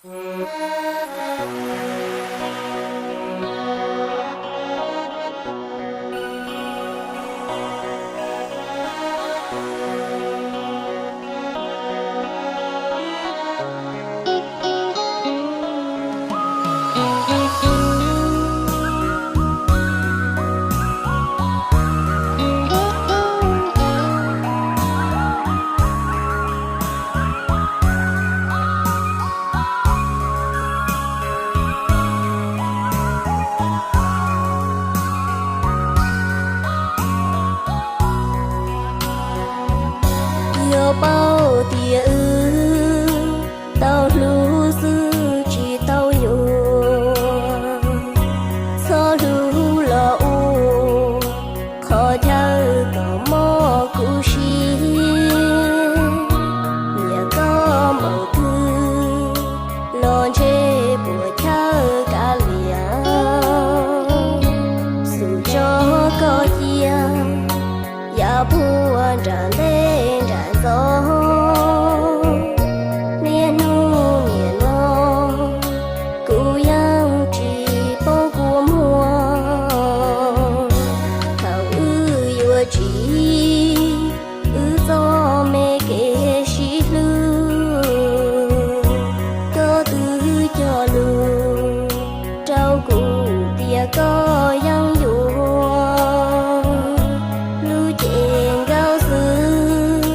Yog paub tias wb tau hlub xwb tsis tau yuav, txhob hlub los ua qhov chaw kom mob kuv siab. Nyiam koj npaum twg los ntshe puas chawj kav liam, xub tso koj cia, yav puag nram ntej nram ntxov. Niaj hnub nim no kuv yeej tsis paub kua muag, thaum wb yuav tsim wb txoj me kev sib hlub. Koj twb cog lus rau kuv tias koj yeej yuav, lub cev nkauj xwb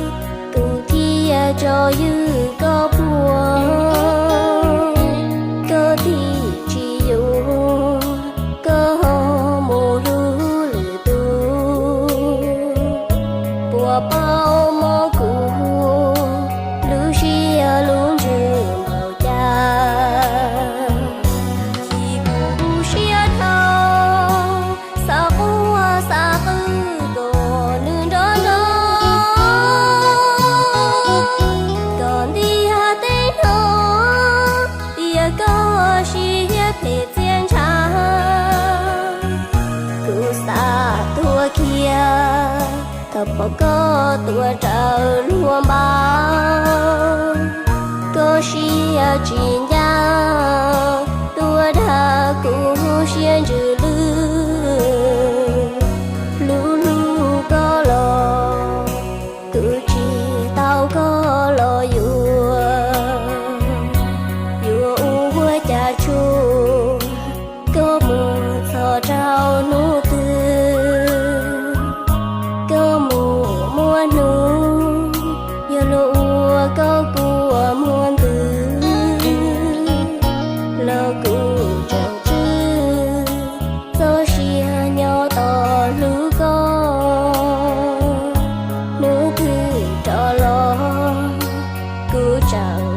kuv thiaj tso ywj koj puag. Koj thiaj tsis yuav, koj ho mus hlub lwm tus. Puas paub mob kuv lub siab lub ntsws npaum cas, chim kuv siab dhau, xav quaj xav qw kom nws nrov nrov, kom ntiag teb hnov tias koj siab phem txiaj ntshav. Kuv xav tuag kiag thaum pom koj tuav rawv luag npav, koj siab tsis ncaj tuaj dag kuv siab ntsws lwj. Hlub hlub koj los kuv tsis tau koj los yuav, yuav ua cas tsuas koj mus txog rau hnub twg, koj mus muaj hnub, yog luag ua koj kua muag ntws, los kuv tseem tswj txoj sia nyob tos hlub koj. Hnub twg rov los kuv tseem